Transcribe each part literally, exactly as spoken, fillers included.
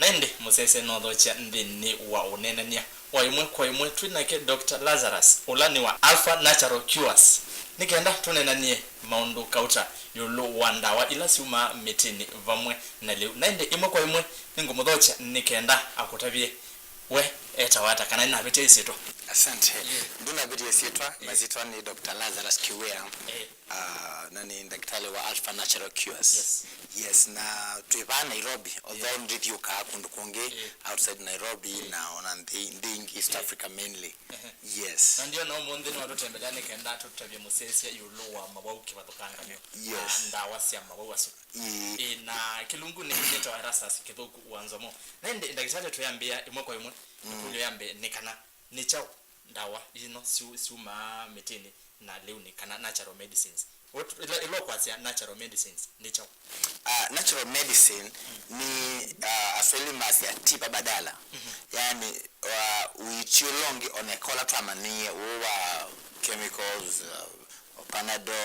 Ĩndĩ mũsese nothokya nthĩnĩ wa ũneenany'a wa ĩmwe kwa ĩmwe twĩ nake Doctor Lazarus, ũla nĩ wa Alpha Natural Cures, nĩ kenda tũneenany'e maũndũ kauta ĩũlũ wa ndawa ila syumaa mĩtĩnĩ vamwe na lĩu. Na ĩndĩ ĩmwe kwa ĩmwe nĩngũmũthokya nĩ kenda akũtavye we etawa ata kana nĩnavĩtya ĩsyĩtwa. Asante. Ndũnavĩtya ĩsyĩtwa, masyĩtwa nĩ Doctor Lazarus Kiwia. Eh. Ah, na nĩ ndakĩtalĩ wa Alpha Natural Cures. Yes. Yes, na twĩ vaa Nairobi, although ndithiũkaa kũndũ kũngĩ outside Nairobi na ona nthĩ, nthĩ ingĩ, East Africa mainly. Yes. Na ndio na ũmũnthĩ nĩwatũtembelea nĩ kenda tũtavye mũsese ĩũlũ wa mawau kĩvathũkanganyo. Yes. Na ndawa sya mawau asu. Ĩĩ. Ĩĩ, na kĩlungu nĩ nĩtawa Erastus Kĩthũku wa Nzomo. Na ĩndĩ ndakĩtalĩ twĩambĩa ĩmwe kwa ĩmwe, ĩkũlyo ya mbee nĩ kana nĩ kyaũ ndawa ino syu- syumaa mĩtĩnĩ na lĩunĩ, kana natural medicines? What- ĩla ĩla ũkwasya natural medicines nĩ kyaũ? Ah, natural medicine nĩ, ah, Aswahili masya tiba badala. Yani, ah, ũiiti ũla ũngĩ, ona eka ũla twamanyĩie ũũ wa chemicals, ah, Panadol,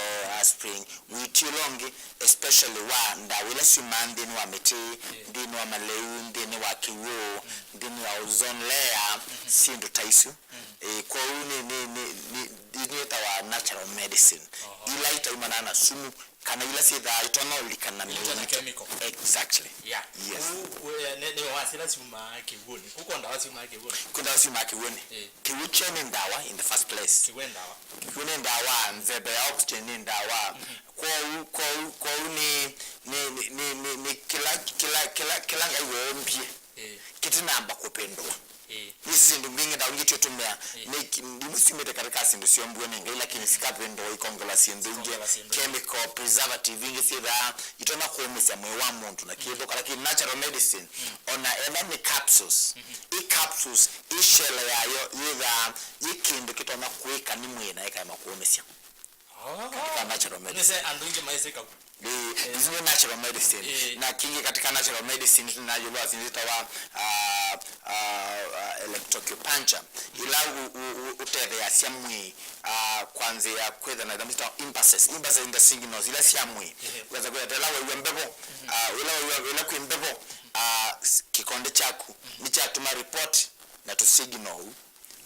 aspirin, ũiiti ũla ũngĩ, especially wa ndawa ila syumaa nthĩnĩ wa mĩtĩ, nthĩnĩ wa malĩu, nthĩnĩ wa kĩw'ũ, nthĩnĩ wa ozone layer, syĩndũ ta isu. Eh, kwoou nĩ, nĩ, nĩ, nĩ, nĩ, nĩtawa natural medicine. Ila itaumana na sumu, kana ila syĩthaa itonya ũlikana na mĩũnda. Chemical. Exactly. Yeah. Yes. Ũu, ũu, eh, nĩ, nĩ wa sila syumaa kĩw'ũnĩ. Kũkũ ndawa syumaa kĩw'ũnĩ. Kwĩ ndawa syumaa kĩw'ũnĩ. Eh. Kĩw'ũ kyo nĩ ndawa in the first place. Kĩw'ũ nĩ ndawa. Kĩw'ũ nĩ ndawa, nzeve ya oxygen nĩ ndawa. Kwoou, kwoou, kwoou nĩ, nĩ, nĩ, nĩ, nĩ, nĩ kĩla, kĩla, kĩla, kĩla Ngai woombie. Eh. Kĩtinamba kũvĩndũa. Eh. Nĩ syĩndũ mbingĩ ndawa ingĩ tũtũmĩa. Eh. Nĩ ki- imwe syumĩte katika syĩndũ syombwe nĩ Ngai, lakini sikavĩndũa ikongelwa syĩndũ ingĩ. Ikongelwa syĩndũ ingĩ. Chemical, preservative ingĩ syĩthaa itonya kũũmĩsya mwĩĩ wa mũndũ na kĩthũka, lakini natural medicine, ona ethwa nĩ capsules, i capsules, i shell yayo yĩthaa yĩ kĩndũ kĩtonya kũĩka nĩ mwĩĩ na ĩkaema kũũmĩsya. Oh. Katika natural medicine. Nĩsĩ andũ aingĩ maĩsĩ kau. Ĩĩ, isu nĩ natural medicine. Ĩĩ. Na kingĩ katika natural medicine, nĩtũnayũlwa syĩndũ syĩtawa, ah, ah, ah, electroacupuncture. Ila ũ- ũ- ũ- ũtetheeasya mwĩĩ, ah, kwa nzĩa kwĩtha na ĩtambĩ syĩtawa impulses. Impulses nĩ ta signals ila sya mwĩĩ. Ĩĩ. Ũkesa kwĩtha ta ĩla wew'a mbevo, ah, ĩla wew'a, ĩla kwĩ mbevo, ah, s- kĩkonde kyaku nĩkyatũma report na tũ signal ũu.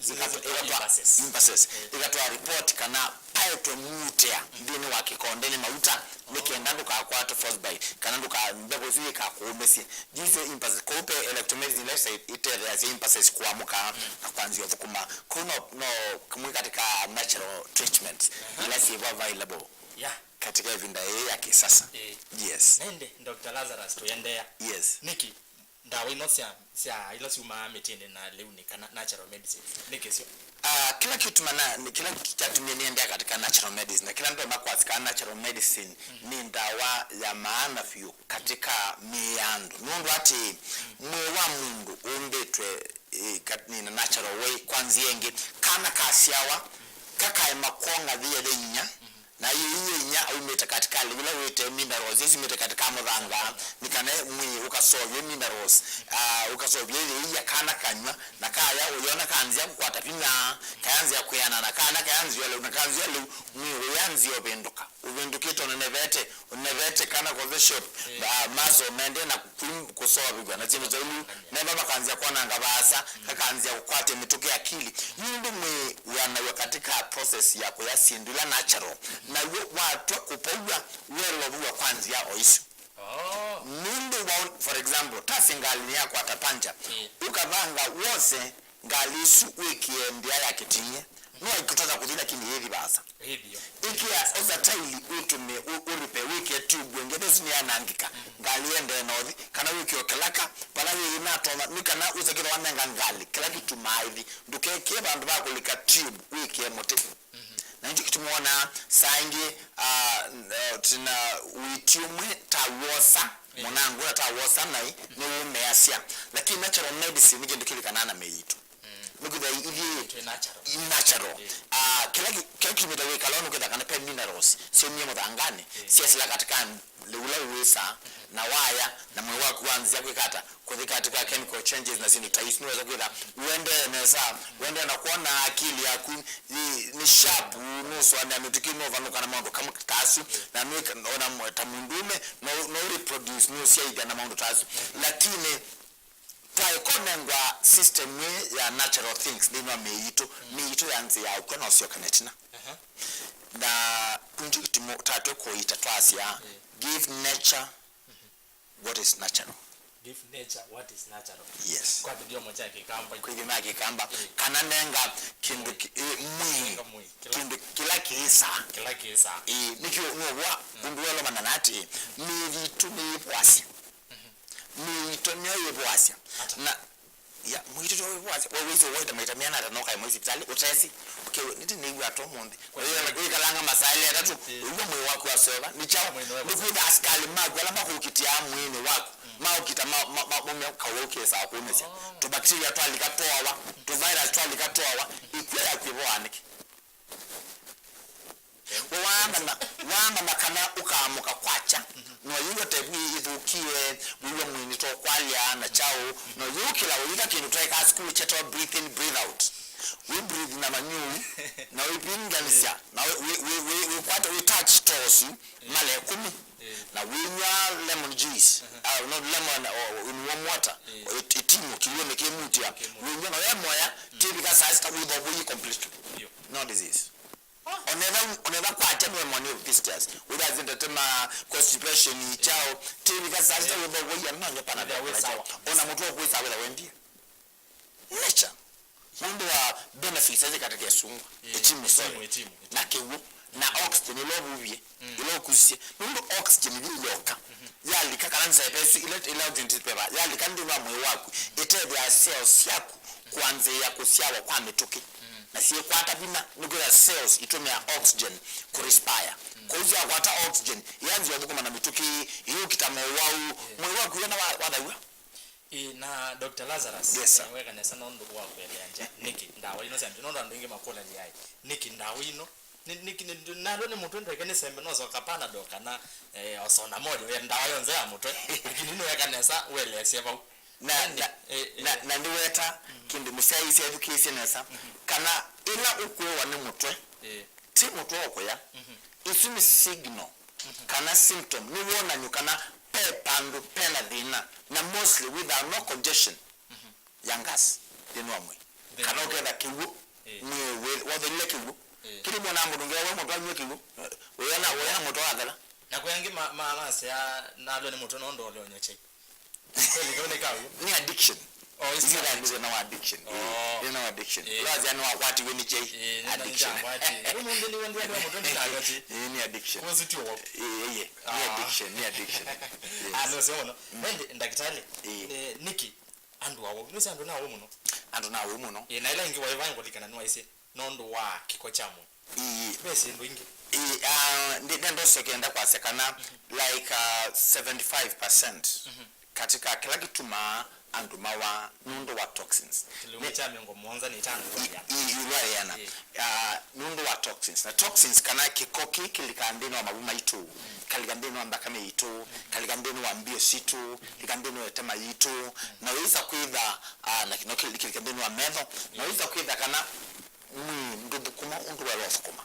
Isu nĩsyo ĩkatwa- ĩkatwa- impulses. Impulses. Eh. Ĩkatwaa report kana paetwe muutĩa nthĩnĩ wa kĩkonde nĩ mauta, nĩ kenda ndũkakwatwe frostbite, kana ndũka- mbevo isu yĩkakũũmĩsye. Isu nĩsyo impulses. Kwoou ve electromagnetic ila itetheeasya impulses kũamũka na kwanzĩa ũthũkũma. Kwoou no, no kamwe katika natural treatments ila syĩvo available katika ĩvinda yĩĩ ya kĩsasa. Eh. Yes. Na ĩndĩ, Doctor Lazarus, tũendeea. Yes. Nĩkĩ ndawa ino sya, sya ila syumaa mĩtĩnĩ na lĩunĩ, kana natural medicine, nĩ kĩsyo? Ah, kĩla kĩtuma na, nĩ- kĩla kyatumie nĩendea katika natural medicine, na kĩla ndonya kwasya kana natural medicine nĩ ndawa ya maana vyũ katika mĩĩ ya andũ. Nũndũ atĩ mwĩĩ wa mũndũ ũmbĩtwe, eh, kat- in a natural way. Kwa nzĩa ĩngĩ, kana kasyawa, kakaema kwong'a thĩ yethe inya, na ĩĩ inya aumĩte katika lĩu ĩla wĩte minerals, isu imĩte katika mũthanga, nĩ kana mwĩĩ ũkaseũvye minerals, ah, ũkaseũvye ĩĩ kana kanyw'a, na kaya ũyona kanzĩa kũkwata vinya, kayanzĩa kwĩana na kana kayanzĩa lĩu, na kanzĩa lĩu, mwĩĩ ũyanzĩa ũvĩndũka, ũvĩndũkĩte ũnenevete, ũnenevete kana kũthe shape, ah, muscle mende na kũseũvĩw'a na syĩndũ ta iu, neva makanzĩa kwonanga vaasa, kakanzĩa kũkwatya mĩtũkĩ akili, nũndũ mwĩĩ wĩanaw'a katika process ya kũya syĩndũ ila natural, naw'o watw'a kũvow'a, welovow'a kwa nzĩa o isu. Oh. Nũndũ wa, for example, ta sĩ ngalĩ nĩyakwata pancha, ũkavanga wose ngalĩ ĩsu wĩkĩe ndĩa ya kĩtinyĩ, no ĩkũtonya kũthi lakini yĩthi vaasa. Ĩthio. Ĩkĩa osa taili ũtũme ũ- ũlipe, wĩkĩe tube ĩngĩ, ĩsu nĩyanangĩka, ngalĩ ĩendee na ũthi, kana wĩkĩe o kĩlaka vala yĩĩ ĩnatonya, nĩ kana ũsakĩtha wanenga ngalĩ kĩla kĩtumaa ĩthi. Ndũkekĩe vandũ va kũlika tube wĩkĩe mũtĩ. Na nĩkyo kĩtumi wonaa saa ingĩ, ah, n- eh, tina ũiiti ũmwe ta wosa mũnango na ta wosa naĩ nĩwũmeasya. Lakini natural medicine nĩ kĩndũ kĩlikanaa na mĩĩ yitũ. Nĩkwĩthĩwa ithyĩ natural. I natural. Ah, kĩla kĩ- kĩla kĩtumĩte wĩkala ũũ nĩkwĩthĩwa kana ve minerals syaumie mũthanganĩ, syesĩla katika lĩu ũla ũwĩsaa, na waya, na mwĩĩ waku wanzĩa kwĩka ata? Kũthi katika chemical changes na syĩndũ ta isu, nĩwesa kwĩtha ũendee nesa, ũendee na kwona akili yaku nĩ, nĩ sharp, nũsũanĩa mĩtũkĩ, nũvanũka na maũndũ kamwe ta asu, na nũĩka- ona mwe- ta mũndũũme, no, no reproduce, nũsyaĩthya na maũndũ ta asu. Lakini Nengwa system ĩ ya natural things nthĩnĩ wa mĩĩ yitũ, mĩĩ yitũ ya nzĩ ya ũkw'a no syokane ĩtina. Aha. Na nĩkyo kĩtumi tatwe kũita twasya, give nature what is natural. Give nature what is natural. Yes. Kwa kĩthyomo kya Kĩkamba. Kwa kĩthyomo kya Kĩkamba. Eh. Kana nenga kĩndũ ki-, eh, mwĩĩ. Nenga mwĩĩ. Kĩla, kĩndũ kĩla kĩĩsaa. Kĩla kĩĩsaa. Eh, nĩkyo nũw'a ũndũ welomana na atĩ mĩĩ yitũ nĩyĩvoasya. Mĩĩ yitũ nĩyo yĩvoasya. Ata? Na Ya, mwĩĩtu tyo wĩwasya, we wĩsĩ ũwaĩte maita meana ata nokae mwĩ sivitalĩ, ũtesĩ? Okay, nĩtĩ nĩw'a ata ũmũnthĩ. Wĩkalanga masaa elĩ atatũ, ũiw'a mwĩĩ waku waseũva, nĩ kyaũ? Nĩkwĩtha asikalĩ maku ala makũkitĩaa mwĩĩnĩ waku, maũkita ma, ma, ma, maume kaũũkĩĩsaa kũũmĩsya. Tũbacteria twalika twoawa, tũvirus twalika twoawa, ĩkw'ũ yaku ĩvoaa nĩkĩ? We waamanya, waamanya kana ũkaamũka kwakya, no yĩw'a ta ĩvu ĩthũkie, wĩw'a mwĩĩ nĩtokwalya na kyaũ, no yĩũkĩla ũyĩka kĩndũ twekaa sukulu kyetawa breathe in, breathe out. Wĩ breathe na manyũu, na wĩvinganĩsya, na wĩ, wĩ, wĩ, wĩ, wĩkwata, wĩ touch toes mala ĩkũmi, na wĩnyw'a lemon juice, uh, not lemon, or, or in warm water, or ĩtimũ kĩw'ũnĩ kĩmutĩa, wĩnyw'a na wemoya, tĩvika saa sita wĩthwa wĩyĩ completely. No disease. Onetha, onetha kwakya nĩwe moni of these tears. Wĩtha zindete ma constipation, chao, tĩvika saa sita wĩthwa wĩya, no nyo pana. Wĩthwa wĩ sawa. Ona mũtwe ũkwĩsa wĩtha wendie. Nature. Nũndũ wa benefits ĩthi katika ĩsungwa. Ĩtimũ, sorry. Ĩtimũ, ĩtimũ. Na kĩw'ũ. Na oxygen ĩla ũvuvie. Ĩla ũkusisye. Nũndũ oxygen ĩthi yoka. Yalika kana nzeve ĩsu ĩla, ĩla oxygen ĩthi peva. Yalika nthĩnĩ wa mwĩĩ waku. Ĩtethya cells syaku kwanzĩĩa kũsyawa kwa mĩtũkĩ. Na syĩkwata vinya, nĩkwĩtha cells itũmĩaa oxygen kũ respire. Kwoou syakwata oxygen, yanzĩa ũthũkũma na mĩtũkĩ, ĩũkita mowau, mwĩĩ waku wĩana wa, wathaw'a. Ĩ, na Doctor Lazarus, yes, sir, eh, weka nesa nũndũ wa kũeleangya nĩkĩ ndawa ino syambĩte, nũndũ andũ aingĩ makũlany'a, nĩkĩ ndawa ino? Nĩ, nĩ, nĩ, nalwa nĩ mũtwe ndweke nĩsembe, nosoka Panadol kana, eh, osona moja, ya ndawa yonthe ya mũtwe, lakini nĩweka nesa weleesye vau. Na, na, eh, eh, na, na ndiweta kĩndũ mũsyaĩĩsya ethukĩĩsye nesa, kana ĩla ũkwĩwa nĩ mũtwe, eh, ti mũtwe ũkũya. Isu nĩ signal kana symptom, nĩ wonany'o kana pe pandũ pena thĩna, na mostly wĩthaa no congestion ya gas nthĩnĩ wa mwĩĩ. Kana ũketha kĩw'ũ, eh, mwĩĩ wĩ-, wothelile kĩw'ũ. Eh. Kĩlĩ mwona mũndũ ngĩa we mũtwe anyue kĩw'ũ, wĩona, wĩona mũtwe wathela. Na kwĩ angĩ ma, ma, masya nalwe nĩ mũtwe nũndũ ũlĩ ũnywa chai. Kweli, kweli, kau. Nĩ addiction. Oh, it's addiction. Nĩ thĩna wa addiction. Oh. Nĩ thĩna wa addiction. Eh. Lazia nĩ wakwatiwe nĩ chai. Eh, nĩ addiction. Nĩ mũndũ nĩ wandũ wa mũtwe nĩ nalwa chai. Eh, nĩ addiction. Kwosi ti ũwau. Eh, eh, eh. Nĩ addiction, nĩ addiction. Yes. Ah, no, sio no. Nende, ndakitali. Eh. Nĩ, nĩkĩ andũ awau? Nĩsĩ andũ na awau mũno. Andũ na awau mũno. Eh, na ĩla ĩngĩ waĩ vai ngũlikana nĩwaisye nũndũ wa kĩko kya mwĩĩ. Ĩĩ. Ve syĩndũ ingĩ. Ĩĩ, ah, ndi-, ndenda ũsyoke enda kwasya kana, like, ah, seventy-five percent katika kĩla kĩtumaa andũ mawaa nũndũ wa toxins. Kĩlungu kya mĩongo mũonza na itano ĩĩ, ĩĩ, ĩĩ, ĩĩ, ĩana. Ĩĩ. Ah, nũndũ wa toxins. Na toxins kana kĩko kĩĩ kĩlikaa nthĩnĩ wa mavu maitũ, kalika nthĩnĩ wa nthakame yitũ, kalika nthĩnĩ wa mbio sitũ, lika nthĩnĩ wa ĩtema yitũ, na wĩsa kwĩtha, ah, na kĩno kĩlikĩlika nthĩnĩ wa metho, na wĩsa kwĩtha kana mwĩĩ ndũthũkũma ũndũ waĩle ũthũkũma.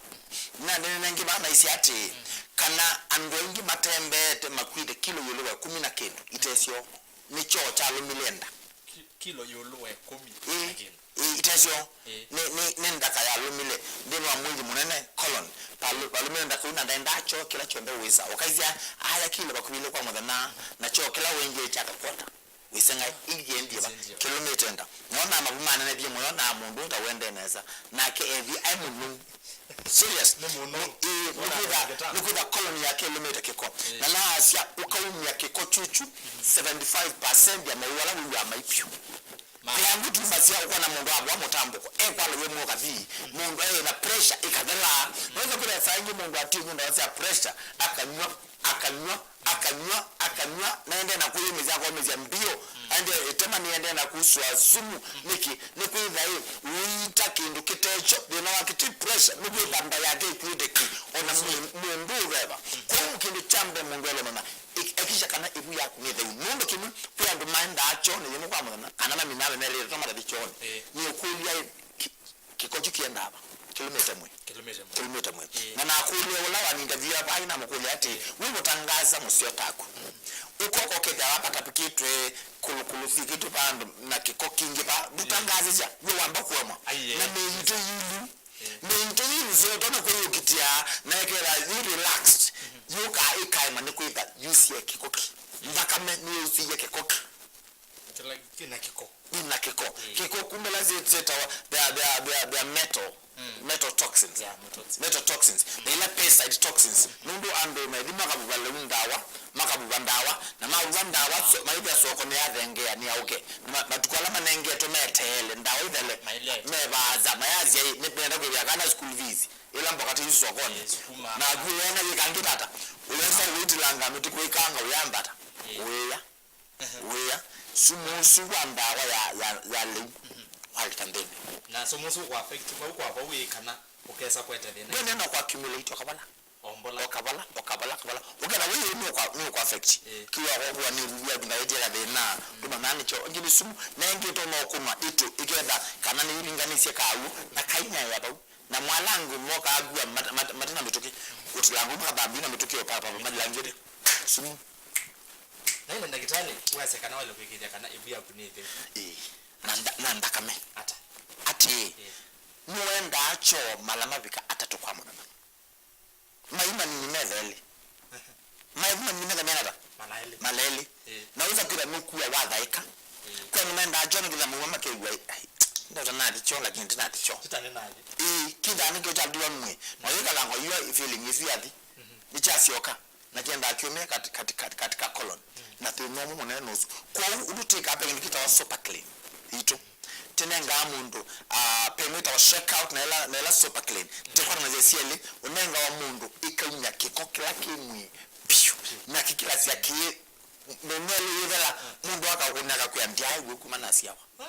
Na nene nengĩ vaa naisye atĩ, kana andũ aingĩ matembeete makuĩte kilo ĩũlũ wa ĩkũmi na kĩndũ, itesyo nĩ kyoo kyalũmile nda. Ki-, kilo ĩũlũ wa ĩkũmi na kĩndũ. Ĩĩ, ĩĩ, itesyo nĩ, nĩ, nĩ ndaka yalũmile nthĩnĩ wa mwĩĩ mũnene, colon. Palũ-, palũmile ndaka yu na ndaendaa kyoo kĩla kyonthe ũĩsa. Ũkaisya aya kilo vakuvĩ ilĩ kwa mũthenya, na kyoo kĩla ũendie kya kakwota. Wĩseng'a ĩngĩ ĩendie va? Ĩendie va? Kĩlũmĩte nda. Nĩwonaa mavu manenevie mũyo na mũndũ ũũ ndawendee nesa. Nake ethi aĩ mũnou. Serious. Nĩ mũnou. Nĩ, ĩĩ, nĩkwĩtha, nĩkwĩtha colon yake ĩlũmĩte kĩko. Ĩĩ. Na naasya ũkaumya kĩko kyuchu, seventy-five percent ya mawĩw'ũ ala wĩw'aa mai vyũ. Ve angĩ tumasya ũkona mũndũ avũa mũtambũko, ekwala wĩ mũo kathii, mũndũ e na pressure ĩkathela. Naweza kwĩtha saa ingĩ mũndũ atinywa ndawa sya pressure, akanywa, akanywa, akanywa, akanywa, na ende na kwĩyũmĩsya, akomĩsya mbio, ende ĩtema nĩ ende na kusua sumu. Nĩkĩ? Nĩkwĩtha ĩ, ũita kĩndũ kĩtekyo, thĩna wake ti pressure, nĩkwĩtha nda yake ĩkuĩte ki, ona mwĩ-, mũndũ ũveva. Kwoou kĩndũ kya mbee mũndũ elomana, ĩk-, ĩkisha kana ĩvu yaku nĩ theu. Nũndũ kĩmwe, kwĩ andũ maendaa kyoonĩ yĩmwe kwa mũthenya, kana maminaa mĩmela ĩtatũ matathi kyoonĩ. Ĩĩ. Nĩ ũkũlya ĩ, ki-, kĩko kyu kĩendaa va? Kĩlumĩte mwĩ. Kĩlumĩte mwĩ. Kĩlumĩte mwĩ. Ĩĩ. Na nakũlĩa ũla wanindavia vai, namũkũlya atĩ, ĩĩ, wĩ kũtangaasa mũseo taku. Mm. Ũkoko kethĩa wapatapikĩtwe kũlũkũlũ sikĩtwe vandũ na kĩko kingĩ va, ndũtangaasĩsya, wĩ wamba kũemwa. Ai, ĩĩ. Na mĩito yĩlu. Ĩĩ. Mĩito yĩlu seo tona kwĩyũkitĩa, na ĩkethĩa yĩ relaxed. Mhm. Yũkaa ĩkaema nĩ kwĩtha yusie kĩko ki. Nthakame nĩyũsie kĩko ki. Kĩla kĩna kĩko. Nĩ na kĩko. Mm. Kĩko kumĩla syĩ-, syĩtawa, they are, they are, they are, they are metal. Mm. Metal toxins. Yeah, metal toxins. Metal toxins. Mm. Na ila pesticide toxins. Mm. Nũndũ andũ methi makavuva lĩu ndawa, makavuva ndawa, na mavuva ndawa, so, maithia soko nĩ yathengea, nĩ yaũke. Na ma-, matukũ ala manengetwe meteele, ndawa ithele, mailete, mevaasa, mayasya, "Ĩ, nĩ nenda kwĩvĩa kana school fees." Ila mboka ti isu sokoni. Eh, sukuma. Na akwĩ wona wĩkangĩ tata. Ũyesa wĩtilanga mĩtĩ kwĩkanga ũyambata. Eh. Ũĩa. Ehe. Wĩa, sumu ũsu wa ndawa ya, ya, ya lĩu, mhm, walika nthĩnĩ. Na sumu ũsu ũkũ affect vau kwa vau ĩ kana ũkesa kwete thĩna? Ndwene no kũ accumulate o kavala. O mbola. O kavala, o kavala, kavala. Ũketha wĩ nĩ ũkũ, nĩ ũkũ affect. Eh. Kiwa kwa kuwa nĩ vuvu yaku na wetera thĩna. Mm. Ndũmanya nĩkyo, ĩngĩ nĩ sumu, na ĩngĩ to no kũnwa ĩtũ, ĩketha kana nĩ ilinganisye kawu, na kainya ya vau. Na mwalangu moka agua mat-, mat-, mate na mĩtũkĩ. Ũtilangu makathambia na mĩtũkĩ o papa, matilangĩte. Sumu. Na ĩndĩ ndakĩtalĩ, wasya kana waĩle kũĩkĩĩthya kana ĩvu yaku nĩ ĩtheu. Ĩĩ. Na nda-, na nthakame. Ata? Atĩ, ĩĩ, nĩwendaa kyoo mala mavika atatũ kwa mũthenya. Mai manini metha elĩ. Mai manini metha mena ata? Mala elĩ. Mala elĩ. Ĩĩ. Na wĩsa kwĩtha nũkua wathaĩka. Ĩĩ. Kwa nĩmendaa kyoo nĩkĩtha maua makew'a, "Ai, ndota nathi kyoo, lakini ndinathi kyoo." Tũtane nathi. Ĩĩ, kĩthaa nĩkyo kyatiwa mwĩ. Na wĩkalanga ua feeling ĩsu yathi. Mhm. Nĩkyasyoka. Na kĩendaa kyume kati, kati, kati, katika colon. Mm. Na thĩna ũmwe mũnene nũsu. Kwoou ũndũ twĩkaa, ve kĩndũ kĩtawa Super Clean yitũ. Tĩnengaa mũndũ, ah, ve ĩmwe ĩtawa Shake Out na ĩla, na ĩla Super Clean. Mm. Tĩkwatanasya syelĩ, ũnengawa mũndũ ĩkaumya kĩko kĩla kĩ mwĩĩ vyũ. Na kĩkĩlasya kĩĩ, mĩmwelĩ yĩthela, mm, mũndũ akakũnĩa akakwĩa, "Ndyaaĩw'a kuma nasyawa." Mm.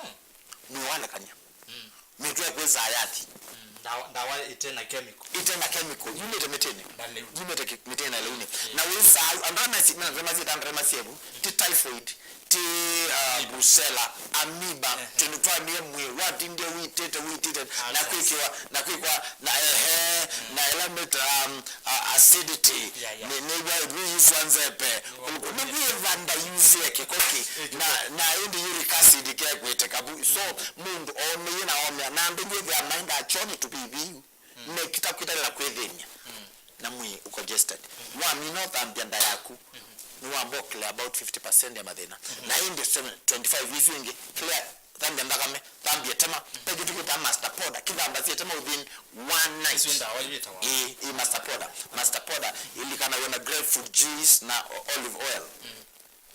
Mwĩĩ walekany'a. Mm. Mĩtwe kwĩsaa yathi. Mm, ndawa, ndawa ĩte na chemical. Ĩte na chemical. Yumĩte mĩtĩnĩ. Na lĩu. Yumĩte kĩ-, mĩtĩnĩ na lĩunĩ. Mm. Na wĩsaa, andũ ala mesi-, mena ndarema syĩta ndarema syevu, ti typhoid, ti, uh, brucella, amoeba, eh, twĩndũ twamie mwĩĩ, watindie wĩtĩte, wĩtĩte, na kwĩkĩwa, na kwĩkwa, na ehe, mm, na ĩla mĩta, um, uh, acidity, yeah, yeah, nĩ, nĩw'a ĩvu yĩswa nzepe, nĩw'a kũlũkũ, nĩw'ĩvanda yusie kĩko kĩ, eh, na, na ĩndĩ uric acid kekwĩtĩka vu. So, mm, mũndũ omĩie na omĩa, na andũ ngwĩthĩa maendaa kyoo nĩ tũvivi yu. Mm. Mekita kwĩtalĩla kwĩthĩny'a. Mm. Na mwĩĩ ũ congested. Mm. Wamina ũthambya nda yaku, mm-hmm, nĩwamba ũ clear about fifty percent ya mathĩna. Mm-hmm. Na ĩndĩ seven, twenty-five isu ingĩ, clear, thambya nthakame, thambya ĩtema, mm, ve kĩndũ twĩtaa master powder, kĩthambasya ĩtema within one night. Isu ndawa iwĩtawa? Ĩĩ, ĩĩ, master powder. Master powder ĩlikanaw'a na grapefruit juice na o-, olive oil. Mm.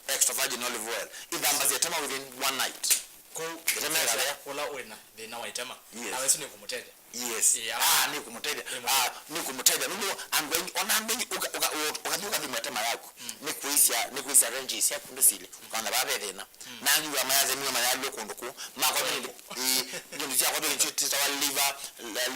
Extra virgin olive oil. Ĩthambasya ĩtema within one night. Kwoou, ĩtema ĩkalea. Ũla wĩna thĩna wa ĩtema, yes, ndawa ĩsu nĩkũmũtethya? Yes. Ĩĩ, ah, nĩkũmũtethya. Nĩmũtethya. Ah, nĩkũmũtethya. Nũndũ andũ aingĩ, ona andũ aingĩ, ũka-, ũka-, ũka-, ũkathi ũkathimwa ĩtema yaku. Mm. Nĩkwĩsya, nĩkwĩsya ranges syaku ndũsili. Mm. Ũkona vaa ve thĩna. Mm. Na angĩ wa mayasya nĩo mayalw'e kũndũ kũu. Makwa nĩ, ĩĩ, kĩndũ kyakwa nĩ kĩtawa liver,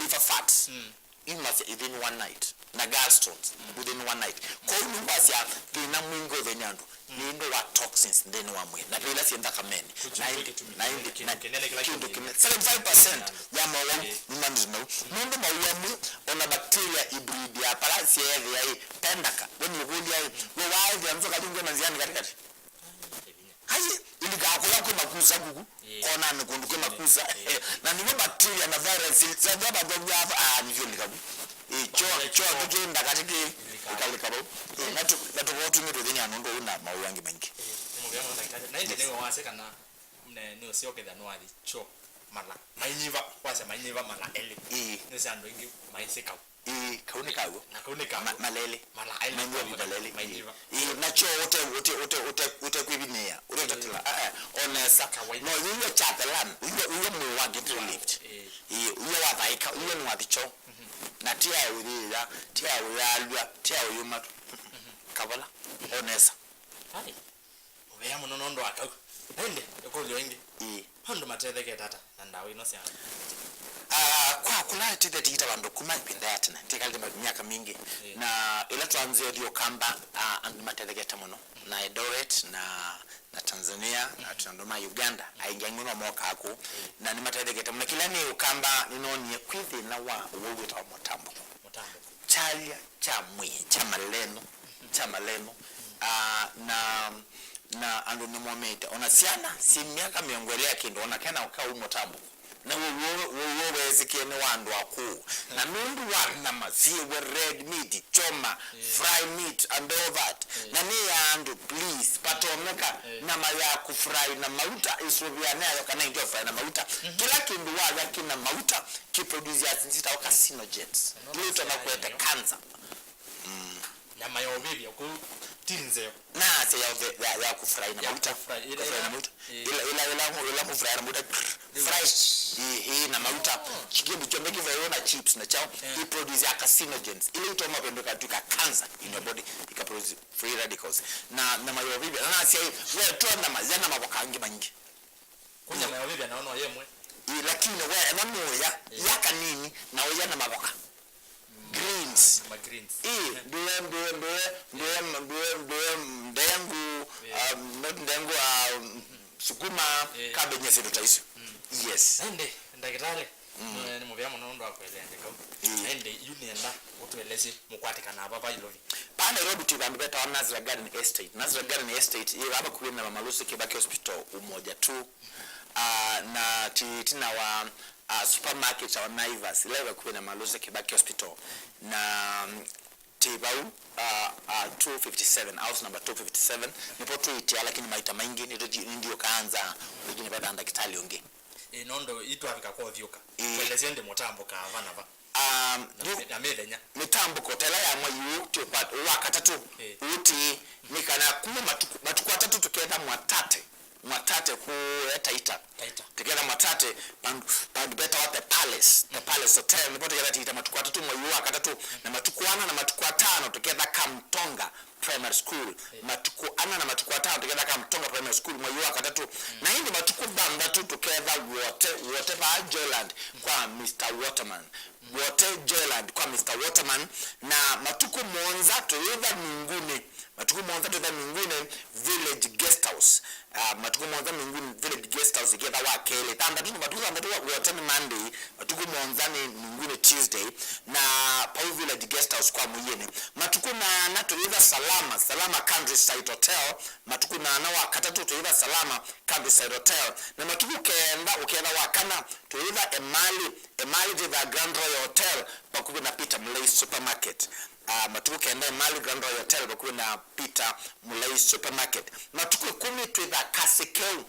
liver fats. Mm. Yumasya within one night. Na gallstones, mm, within one night. Kwoou nĩngwasya thĩna mwingĩ ũthĩnĩ andũ, mm, nĩ ũndũ wa toxins nthĩnĩ wa mwĩĩ. Na ve ila syĩ nthakameni. Na ĩndĩ, na ĩndĩ, na kĩndũ kĩnene, seventy-five percent ya mowau, ĩĩ, yumanĩte nau. Nũndũ mowau amwe, ona bacteria ibreedia pala syeethĩa ĩ, pendaka. We nĩũkũlya ĩ, we waaĩthĩa nzoka yingĩ na nzĩanĩ katĩkatĩ? Ai, ĩlika kũla kwĩ makusa kuku, ĩĩ, konanĩ kũndũ kwĩ makusa. Ĩĩ. Na nĩvo bacteria na virus syatha vathaw'a, ah, nĩvyo lika vu. Ĩĩ, kyoo, kyoo kĩkĩnda katĩ kĩ, ĩkalika vau. Ĩĩ, na tũ, na tũvoo twingĩ twĩthĩnĩa nũndũ ũu na maũũ angĩ maingĩ. Ĩĩ, nĩ mũvea mũno ndakĩtalĩ. Na ĩndĩ nĩwe wasya kana, ne, nĩ ũseo kethĩa nĩwathi kyoo mala mainyiva, wasya mainyiva mala elĩ. Ĩĩ. Nĩsĩ andũ aingĩ maisĩ kau. Ĩĩ, kau nĩ kaw'o. Na kau nĩ kaw'o. Ma-, mala elĩ. Mala elĩ. Mainyiva mala elĩ. Mainyiva. Ĩĩ, nakyo ũte, ũte, ũte, ũte, ũte kwĩvinĩĩa, ũte, ĩĩ, ũtatĩla, ah, ah, o nesa. Kawaida. No, ũyũ kya the land, ũyũ, ũyũ mwĩĩ wa get relieved. Ĩĩ. Ĩĩ, ũyũ wathaĩka, ũyũ nĩwathi kyoo. Mhm. Na ti aĩ ũyĩĩa, ti aĩ ũyalw'a, ti aĩ ũyũmatu. Mhm. Kavola, o nesa. Ai. Mũvea mũno nũndũ wa kau. Na ĩndĩ, ĩkũlyo ĩngĩ. Ĩĩ. Andũ matethekete ata na ndawa ino sya antibiotic? Ah, kwa kũla tĩthe tĩita vandũ kuma ĩvinda ya tene, nĩtĩkalĩte ma-, myaka mingĩ. Ĩĩ. Na ĩla twanzĩe ũthi Ũkamba, ah, andũ matethekete mũno. Mm. Na Eldoret, na, na Tanzania, na andũ ma Uganda, aingĩ aingĩ no mokaa kũu. Na nĩmatethekete mũno. Kĩla nĩ Ũkamba, nĩnoonie kwĩ thĩna wa ũwau wĩtawa mũtambũko. Mũtambũko. Kyalya kya mwĩĩ, kya maleno, kya maleno. Ah, na, na andũ nĩmomĩte. Ona syana, syĩ myaka mĩongo ĩlĩ ya kĩndũ, ona kena kauma ũtambũko. Na w'o, w'o, w'o weesĩkĩe nĩ wa andũ akũũ. Na nũndũ wa nyama syĩwe, red meat, choma, fry meat and all that. Na nĩ ya andũ, please, patoneka nyama ya kũfry na mauta, ĩsũvĩanĩ yayo kana ĩngĩ fry na mauta. Kĩla kĩndũ waya kĩna mauta, kĩproduce syĩtawa carcinogens. Ila itonya kũete cancer. Nyama ya ũvĩvya kũu ti nzeo. Nasya ya ũve-, ya, ya kũfry na mauta. Kũfry na mauta. Ĩla, ĩla, ĩla, ĩla kũfry na mauta. Fry. Ĩĩ, na mauta. Kĩndũ kyonthe kĩfraiwe na chips na chao, it produce ya carcinogens. Ila itonya mavĩndũka tuka cancer in your body. Ika produce free radicals. Na, na nyama ya ũvĩvya. Na nasya, we, twa nyama, ya nyama mavoka angĩ maingĩ. Kũnya na ũvĩvya nao no yemwe. Ĩ, lakini we, ena mũya, ya kanini, na ũya na mavoka. Greens. Ma greens. Ĩ, ndũe, ndũe, ndũe, ndũe, ndũe, ndũe, ndengu, um, not ndengu, um, sukuma, cabbage na syĩndũ ta isu. Yes. Ende, ndakĩtalĩ. Nĩ, nĩ mũvea mũno nũndũ wa kũelea ndeto. Ĩĩ. Na ĩndĩ yu nĩenda ũtũelesye mũkwatĩkana ava va Ilovi. Paa Nairobi twĩ vandũ vetawa Nazra Garden Estate. Nazra Garden Estate yĩ vaa vakuvĩ na Mama Lucy Kibaki Hospital, Umoja tu. Ah, na twĩ ĩtina wa, ah, supermarket wa Naivas, ĩla yĩ vakuvĩ na Mama Lucy Kibaki Hospital. Na, mm, twĩ vau, ah, ah, two fifty-seven, house number two fifty-seven. Nĩvo twĩĩtĩa, lakini maita maingĩ nĩtũthi-, nĩthiũkaa nza, lakini vethaa ndakĩtalĩ ũngĩ. Ĩ, nũndũ itwavika kwa ũthyũka. Ĩ. Tũelesye ĩndĩ mũtambũkaa va na va. Um, na yu-, mĩ-, na mĩthenya. Mĩtambũko ta ĩla ya mwai ũũ, twĩ kwa, wa katatũ, ĩ, ũũ tĩ, nĩ kana kuma matukũ, matukũ atatũ tũketha Mwatate, Mwatate kũya Taita. Taita. Tũketha Mwatate, pandu, pandu betawa The Palace, The Palace Hotel, nĩvo tũketha Taita matukũ atatũ mwai ũũ wa katatũ, na matukũ ana na matukũ atano tũketha Kamtonga Primary School. Matukũ ana na matukũ atano tũketha Kamtonga Primary School mwai wa katatũ. Na ĩndĩ matukũ thanthatũ tũketha Wote, Wote vaa Joyland kwa Mister Waterman. Wote Joyland kwa Mister Waterman. Na matukũ mũonza tũyĩtha Nunguni. Matukũ mũonza tũyĩtha Nunguni Village Guest House. Ah, matukũ mũonza Nunguni Village Guest House ĩketha wa kelĩ. Thanthatũ nĩ matukũ thanthatũ wa, Wote nĩ Monday. Matukũ mũonza nĩ Nunguni Tuesday, na pau Village Guest House kwa mũiĩnĩ. Matukũ nana tũyĩtha Salama, Salama Countryside Hotel. Matukũ nana wa katatũ tũyĩtha Salama Countryside Hotel. Na matukũ kenda ũketha wa kana tũyĩtha Emali, Emali twĩtha Grand Royal Hotel vakuvĩ na Peter Mulei Supermarket. Ah, matukũ kenda Emali Grand Royal Hotel vakuvĩ na Peter Mulei Supermarket. Matukũ ĩkũmi twĩtha Kasikeu.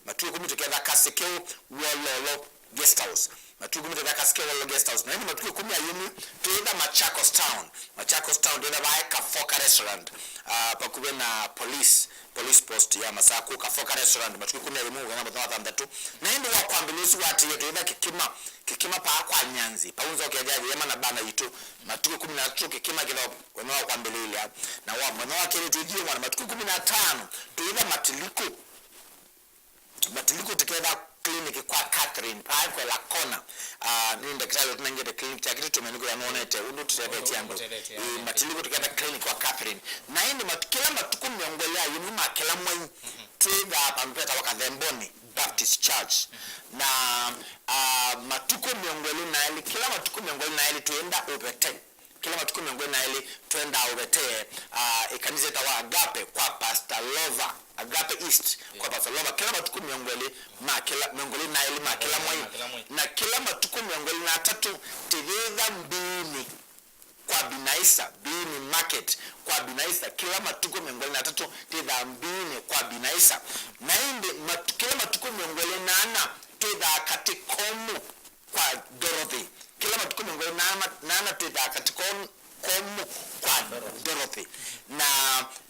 Matukũ ĩkũmi tũketha Kasikeu Wololo Guest House. Matukũ ĩkũmi tũketha Kasikeu Wololo Guest House. Na ĩndĩ matukũ ĩkũmi ayũmũ twĩtha Machakos Town. Machakos Town twĩtha vae Kafoka Restaurant, ah, vakuvĩ na police, police post ya Masaku. Kafoka Restaurant, matukũ ĩkũmi ayũmũ ũkana mũthenya wa thanthatũ. Na ĩndĩ wa kwambĩlĩlya ũsu watĩĩe twĩtha Kĩkĩma, Kĩkĩma paa kwa Nyanzi. Pau nza ũkethĩa yĩema na bana yitũ. Matukũ ĩkũmi na atatũ Kĩkĩma kĩtha wena wa kwambĩlĩlya. Na wa mwena wa kelĩ twĩthie mwana matukũ ĩkũmi na atano twĩtha Matiliku. Matiliku tũketha clinic kwa Catherine, paa kwela kona. Ah, nĩ ndakĩtalĩ ũtũnengete clinic yake, tũtũmeni kwĩla nonete ũndũ tũtethetie andũ. Ũndũ mũtethetie, ĩĩ, Matiliku tũketha clinic kwa Catherine. Na ĩndĩ mat-, kĩla matukũ mĩongo ĩlĩ ayũmũ ma kĩla mwai, twĩthaa vandũ vetawa Kathemboni Baptist Church. Na, ah, matukũ mĩongo ĩlĩ na elĩ, kĩla matukũ mĩongo ĩlĩ na elĩ twĩenda ũvete. Kĩla matukũ mĩongo ĩlĩ na elĩ twendaa ũvete, ah, ĩkanisa ĩtawa Agape kwa Pastor Lova, Agape East kwa Pastor Lova, kĩla matukũ mĩongo ĩlĩ ma kĩla, mĩongo ĩlĩ na elĩ ma kĩla mwai. Ma kĩla mwai. Na kĩla matukũ mĩongo ĩlĩ na atatũ tĩyĩtha Mbiini kwa Binaisa, Mbiini Market kwa Binaisa, kĩla matukũ mĩongo ĩlĩ na atatũ tĩthaa Mbiini kwa Binaisa. Na ĩndĩ matu-, kĩla matukũ mĩongo ĩlĩ na ana twĩthaa Katikomu kwa Dorothy. Kĩla matukũ mĩongo ĩlĩ na ana twĩthaa Katikomu kwa Dorothy. Na,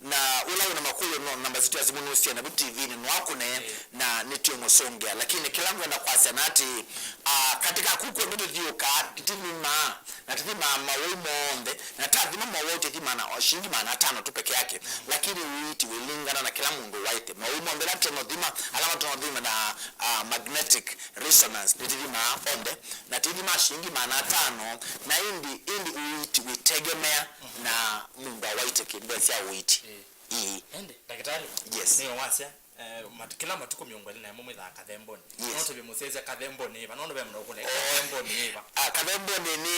na ũla wĩna makũlyo no namba sitũ ya simũ nũsie navu T V-inĩ, no akũne, na nĩtũũmũsũngĩa. Lakini kĩla ngwenda kwasya na atĩ, ah, katĩ ka kũu kw'onthe tũthiũkaa, tũthimaa, na tũthimaa mawau monthe, na tathima mawau tũthimaa na o shilingi maana atano tu peke yake. Lakini ũiiti wĩlingana na kĩla mũndũ ũwaĩte. Mawau monthe ala tũnothima, ala matonothima na, ah, magnetic resonance, nĩtũthimaa onthe, na tũithimaa shilingi maana atano, na ĩndĩ, ĩndĩ ũiiti wĩtegemea na mũndũ awaĩte kĩ, mbesa sya ũiiti. Ĩĩ. Ĩĩ. Ĩndĩ, ndakĩtalĩ, yes, nĩwe wasya, Eh, mat-, kĩla matukũ mĩongo ĩlĩ na ĩmwe mwĩthaa kathembonĩ. Yes. No tũvye mũsyaĩĩsya kathembonĩ ĩva, nũndũ ve mũndũ ũkũlea kathembonĩ ĩva. Ah, kathembonĩ nĩ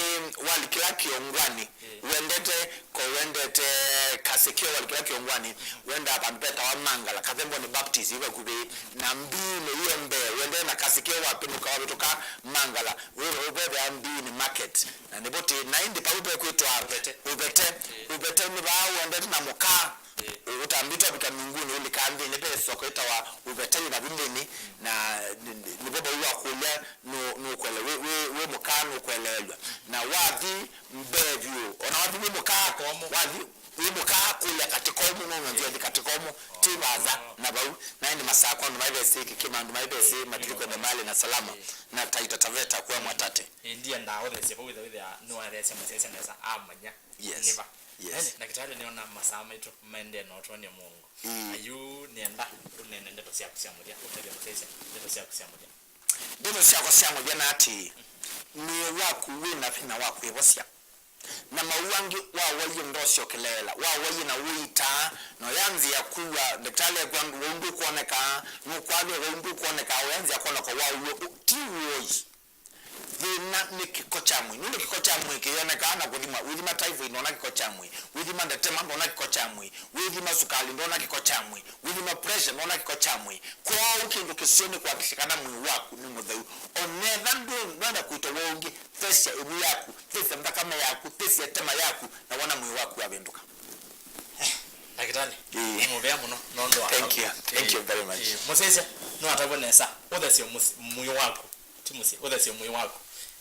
walikĩla kĩongwani, Eh. wendete ko wendete Kasekeo, walikĩla kĩongwani, wendaa vandũ vetawa Mangala, kathembonĩ Baptist ĩ vakuvĩ na Mbiinĩ ĩyo mbee, wendee na Kasekeo wapĩndũka wavĩtũka Mangala, wĩthĩwa ũvethea Mbiinĩ market. Na nĩvo tĩ, na ĩndĩ vau vekwĩtwa Ũvete. Ũvete. Ũvete nĩ vaa wendete na mũkaa. Ĩĩ. Ũtambĩtwe ũvika nungunĩ, ũlĩkaa nthĩnĩ, ve soko ĩtawa Ũvete yĩ navu nthĩnĩ, na nĩ- nĩ- nĩvo vau wakũlya nũ- nũkwele- wĩ- wĩ- wĩ mũkaa nũkweleelw'a. Na wathi mbee vyũ, ona wathi wĩ mũkaa, Katikomo. Wathi wĩ mũkaa kũlya Katikomo, nũnwa nzĩa thi Katikomo, ti vaasa na vau. Na ĩndĩ Masakũ andũ maĩ vesĩ, Kĩkĩma andũ maĩ vesĩ, Ĩĩ, Matilĩ kwenda Maale na Salama, Ĩĩ. Na Taita Taveta kũya Mwatate. Ĩĩ, ndiendaa ũthesye vau, wĩtha wĩthĩa nĩwathesya mũsyaĩĩsya nesa amanya. Yes. Nĩva. Yes. Ĩndĩ, ndakĩtalĩ, nĩona masaa maitũ maendee na ũtwony'a mũongo. Ĩĩ. Ayu nĩenda ũnene ndeto syaku sya mũthya, ũtavye mũsyaĩĩsya ndeto syaku sya mũthya. Ndeto syakwa sya mũthya nĩ atĩĩ, mwĩĩ waku wĩ na vinya wa kwĩvosya. Na mawau angĩ, wawaie ndosyookeleela, wawaie na ũitaa, na ũyanzĩa kwĩw'a ndakĩtalĩ ekwĩa wau ndũkwoneka, nũkwalw'a wau ndũkwoneka, ũyanzĩa kwona kwa waw'o ti woi. Thĩna nĩ kĩko kya mwĩĩ, nũndũ kĩko kya mwĩĩ kĩyonekaa na kũthima. Wĩthima typhoid, ndona kĩko kya mwĩĩ. Wĩthima ndetema, ndona kĩko kya mwĩĩ. Wĩthima sukalĩ, ndona kĩko kya mwĩĩ. Wĩthima pressure, ndona kĩko kya mwĩĩ. Kwoou kĩndũ kĩseo nĩ kũhakikisha kana mwĩĩ waku nĩ mũtheu. O na ethĩwa ndũ- ndwenda kũitwa woo ũngĩ, thesya ĩvu yaku, thesya nthakame yaku, thesya ĩtema yaku, na wona mwĩĩ waku wavĩndũka. Ndakĩtalĩ, Ĩĩ. Nĩ mũvea mũno nũndũ wa Thank you. Thank you very much. Ĩĩ, mũsyaĩĩsya, nĩwatavw'a nesa ũthesye mũs- mwĩĩ waku, ti mũsyĩ, ũthesye mwĩĩ waku.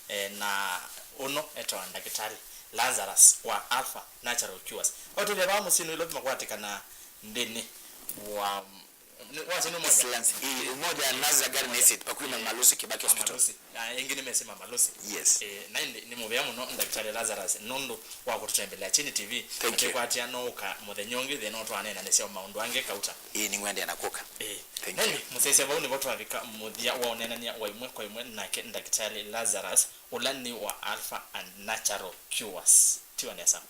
Eh, na ũno etawa ndakĩtalĩ Lazarus wa Alpha Natural Cures. Otethya vaa mũsyĩ nũĩlwa makwatĩkana nthĩnĩ wa nĩ- wasya nĩ Umoja? Excellence. Ĩĩ, Umoja Nazareth Garden Estate, pakuvĩ na Mamalusi Kibaki Hospital. Mamalusi. Ah, ĩngĩ nĩmesĩ Mamalusi. Yes. Eh, na ĩndĩ nĩ mũvea mũno ndakĩtalĩ Lazarus nũndũ wa kũtũtembelea Kyeni T V. Thank you. Tũkwatĩa no ũka mũthenya ũngĩ thĩna ũtwaneenanĩsya maũndũ angĩ kauta. Ĩĩ, nĩngwendea na kũka. Ĩĩ. Thank you. Nĩndĩ, mũsyaĩĩsya, vau nĩvo twavika mũthya wa ũneenany'a wa ĩmwe kwa ĩmwe nake ndakĩtalĩ Lazarus, ũla nĩ wa Alpha and Natural Cures. Tiwa nesa.